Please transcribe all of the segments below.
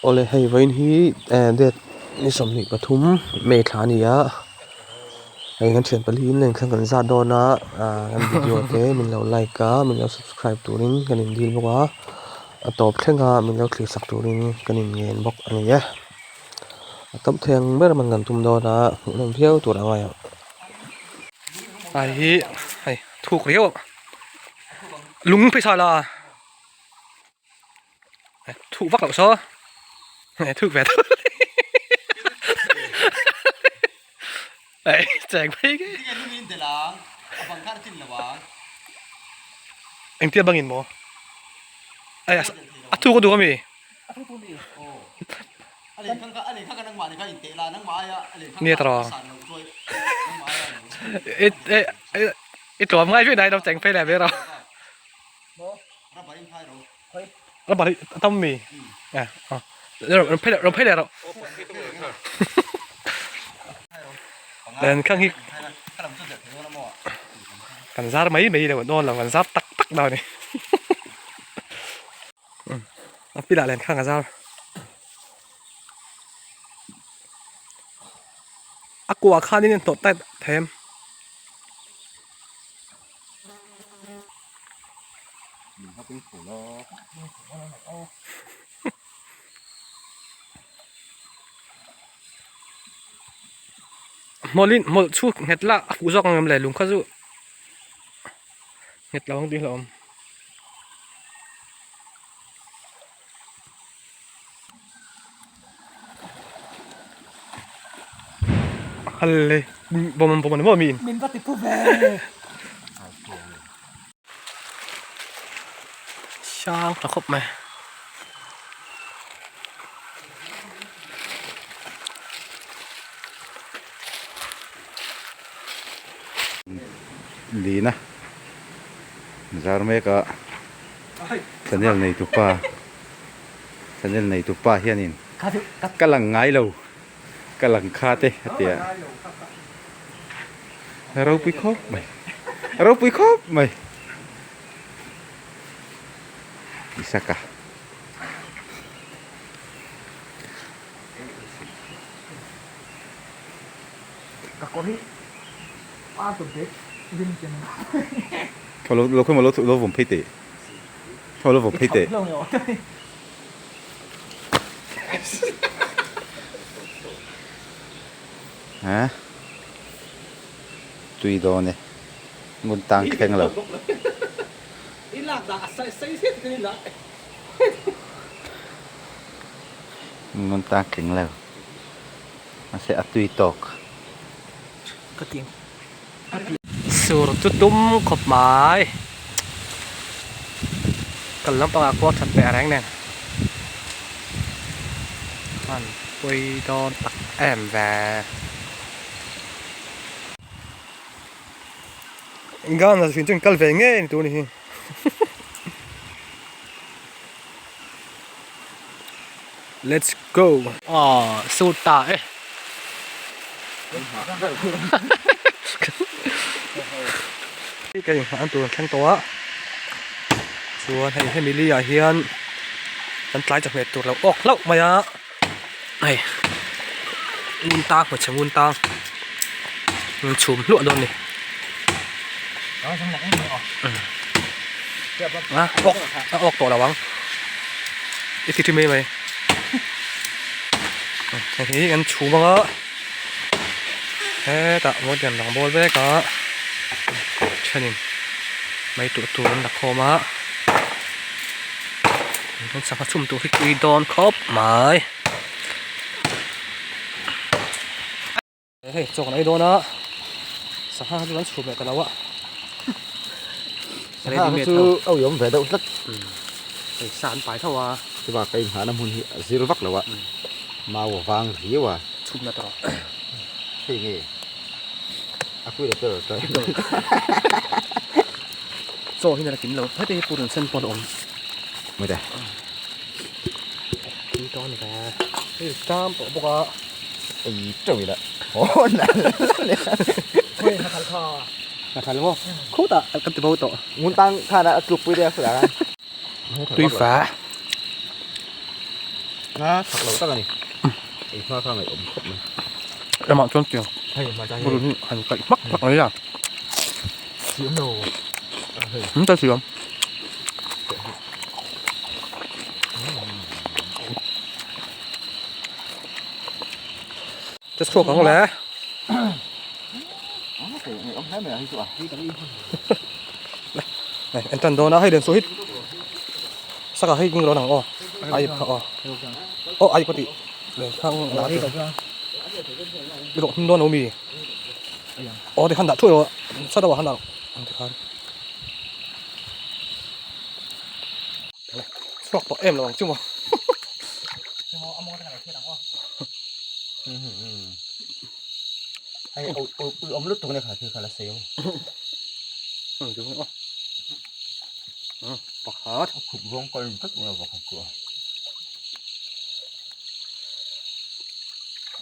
Awle hei vawiin hi eh date ni 23 May thla a ni a hei kan thian pali in lengkhang kan zat dawn a ah kan video te min lo like a min lo subscribe turin kan in dil bawk a a tawp thleng a min lo thlir sak turin kan in ngen bawk a ni e a tam thei ang ber man kan tum dawn a hmuhnawm viau tur a ngai ang. Ai hi hei thuk riau lung phaisa la. Thuk vak loh saw thuk ve tho ei cheng phei ke engtia bangin maw ai a thuk a duh ami nia tawh i tlawm ngai viau nai lo cheng phei leh ve rawh. Rubber hi a tam mi rawn phei leh rawn phei leh rawh len khang hi kan zar mai mai lo dawn lo kan zar tak tak dawn a ni a pilah len khang a zar a kuah khanin a hnawt tight them. Hmawlhin hmawlh chu nghet la a fuh zawk ang em le lung kha chu nghet lo ang tih hlauhawm. Halle bawm bawm ani maw mi in. Min va ti phu ve. Sang tha khawp mai. Lina zar mek a channel nei tupa channel nei tupa hianin ka lang ngai lo ka lang kha te a ti a ropui khawp mai ropui khawp mai Isaka. Ka kawr hi a tawp bek rim chen Khaw lo lo khaw lo lo vawm phei teh khaw lo vawm phei teh ha tui dawn e ngun tang thleng lo ngun tang tling lo mahse a tui tawk. Ka ti a ti. Sur chu tum khawp mai. Kal lampangah kual that teh reng nen. An pawi dawn tak em ve. Ghana zin chu kal ve ngei ni tur ni hi. Let's go. Aw suit ta e. Ka inghah an tur an thleng tawh a chuan hei hemi li ah hian an tlai chawhmeh tur lo awk hlauh mai a hei ngun tang hmeichhe ngun tang an chhum hluah dawn a ni a awk a awk tawh lo ang i ti thi mai mai hei hi an chhum ang a hetah mawi te an lang bawl vek a thenin mai tur tur an la khawm a sangha chhum tur hi tui dawn khawp mai. Hei chaw kan ei dawn a sangha chu kan chhum leh ta lo a Sangha chu a uiawm ve deuh tlat hei sa an pai tho a chuvang ka inghahna hmun hi a zir vak lo a mau a vang riau a chhum na tawh hei nge a kui leh ber tawh chaw hi nala kim lo heti hi purun sen pawh a awm mai ta tui dawn ve hei ṭam tawh bawk a. Ei teuh ila haw na Hnathal maw khutah ka ti bo tawh. Ngun tang khan a tluk pui deuh a Tui fa. A chak lo tak a ni. Ei hma kha ngaihawm khawp mai. Ramah chuan tiang purun hi han kaih hmak hmak mai a. An ta siam. Che chhuak ang le. En tan dawn a hei len saw hi saka hei king rawn ang aw a ip kha aw aw a ip ka tih len khang la te i rawh hnung dawn lo mi aw tikhan dah thuai rawh sa deuh ah khan dah rawh ang tikhan chhuak tawh em lo ang chu maw. Hei ui awm lutuk nia kha thil kha la sei awm. Pakhat. A khup rawng kal vek mai a pakhat chu a.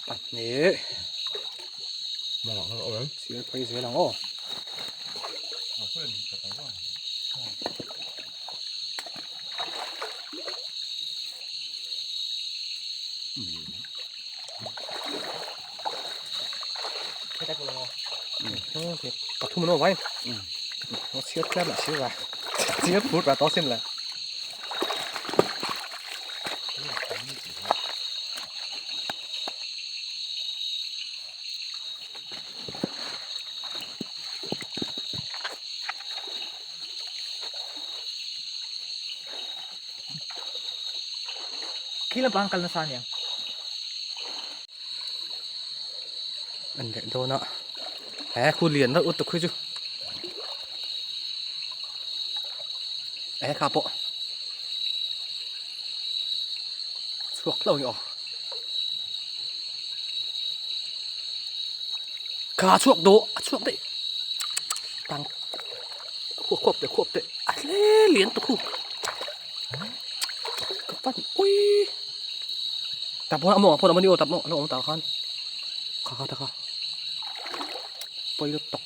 Pahnih. Mawngah khan a awm em? Sir phei zel ang aw. Pathum an awm vai nó chhiat tlem lah sir va chhiat phur ta to sim le Khi lampang kal nasa aniang. An leh dawn a he khu lian reuh lutuk hi chu he kha pawh chhuak hlauh hi aw kha chhuak dawh a chhuak daih tang khuap khuap teh khuap teh a hle lian tuk hu ka pan ui. Tap pawh a mawngah pawh a awm a ni aw tap a lo awm tah khan kha kha ta kha pawi lut tawk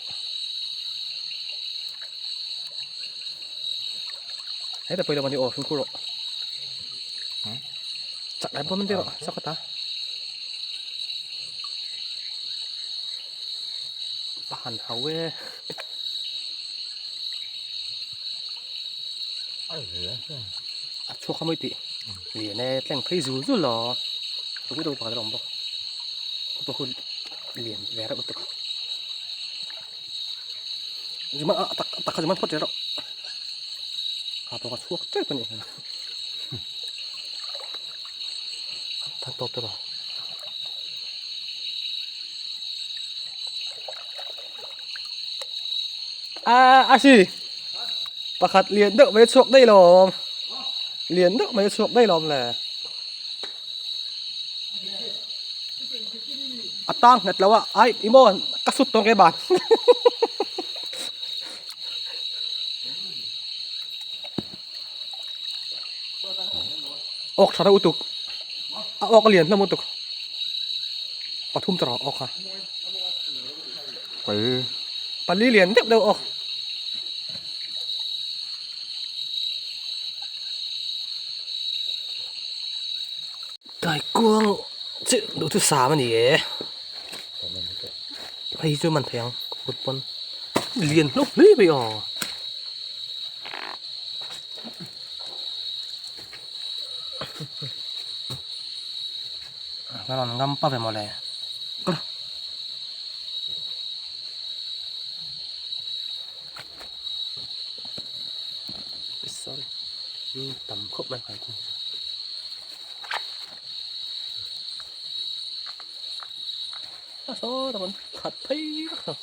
heta pawi lo a ni aw fimkhur rawh chak em pawh min tir rawh chak ta a han hau e. A chhuak a mawi tih lian e tleng phei zul zul lo chu deuh pakhat a awm bawk chu pawh chu lian ve reuh lutuk zuma a tak a tak kha zuma phawt zel rawh kha pawh kha chhuak tep a nih hmel a tawp tawp a. A a si pakhat lian deuh mai a chhuak daih lawm lian deuh mai a chhuak daih lawm le a tang nghet lo a ai i maw ka sut tawng ke ban awk tha deuh lutuk a awk a lian hlawm lutuk pathum tawh a awk a. Pali lian deuh deuh aw. Kaikuang chu duhthusam a ni e. Hei chu man thei ang kut pawn lian hlawk hle mai aw. Ka rawn ngam pa ve mawle. Sorry. Tam khawp mai khai khu. A saw ta kan khat phei vak tawh.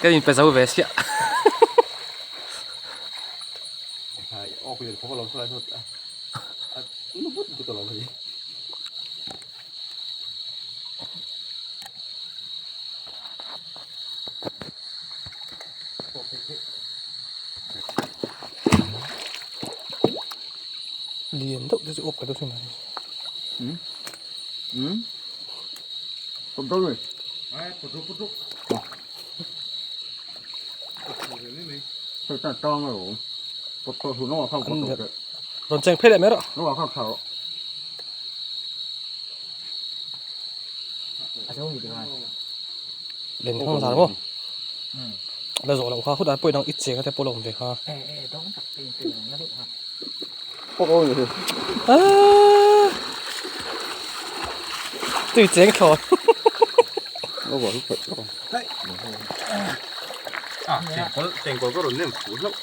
Ka in pe zo ve siah. Lian deuh te chu awk ka deuh thin a ni. Rawn cheng phei leh mai rawh. Len khang zar maw? La zawh loh kha hutah pawh inang i cheng te pawh la awm ve kha. Tui cheng thlawt. Chengkawl ka rawn nem fuh hlauh.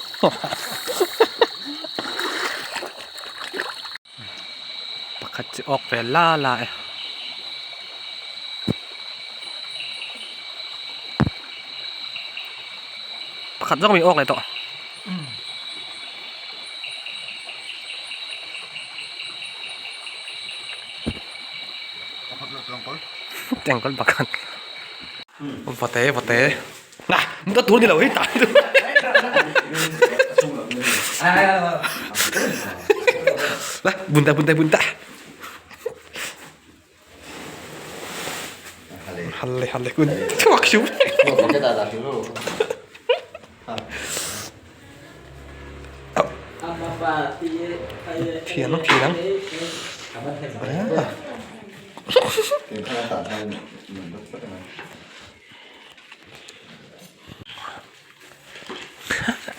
Pakhat chu awk ve la la e. Pakhat zawk mi awk leh tawh. Chengkawl pakhat. Vate vate. Na, muta tur ni lo hi ta. La, bunta bunta bunta. Halle halle kun chuak siu. Thian ang thian ang.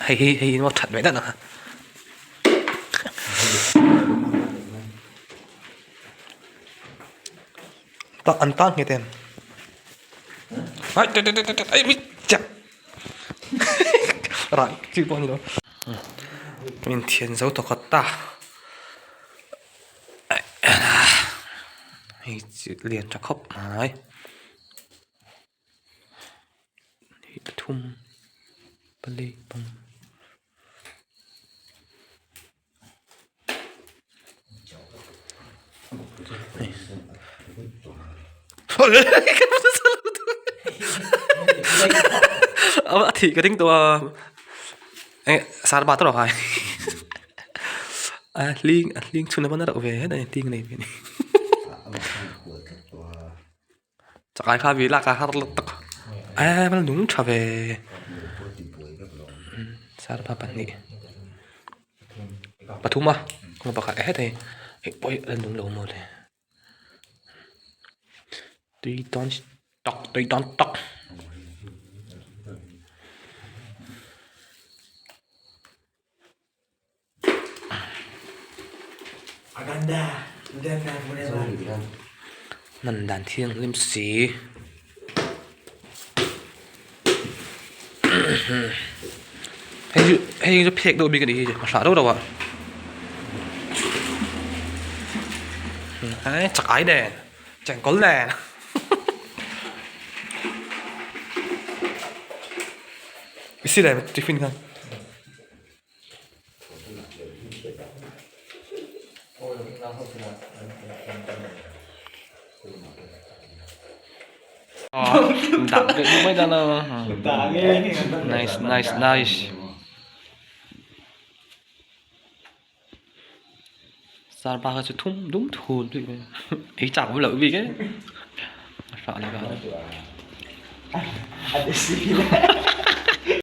Hei hi hei hi maw that mai dan ang a. Ta an tan nghet em. Ai te te te te ai mi chak. Rai chi pawh ni lo. Min thian zo tawk ta. Hei chi lian tha khawp mai. Hnih pathum pali pang a thih ka ding tawh a eh sar ba tawh hai a hling a hling chhun a va na reuh ve het a ni hling nei ve a ni. Chakai kha vi lak a har lutuk tak a val nung tha ve sarpa pahnih pathum a kawng pakhat eh hetah hi pawh a nung lo maw le tui dawn tak tui dawn tak. Hman dan thianghlim si hei chu hei chu phek deuh bik a nih hi a hrah deuh deuh a ai chak ai nen chengkawl nen i si leh tiffin khan. Nice nice nice Sarpa kha chu thum dum thul bik mai ei chak awm loh bik e a hrah leh nghal.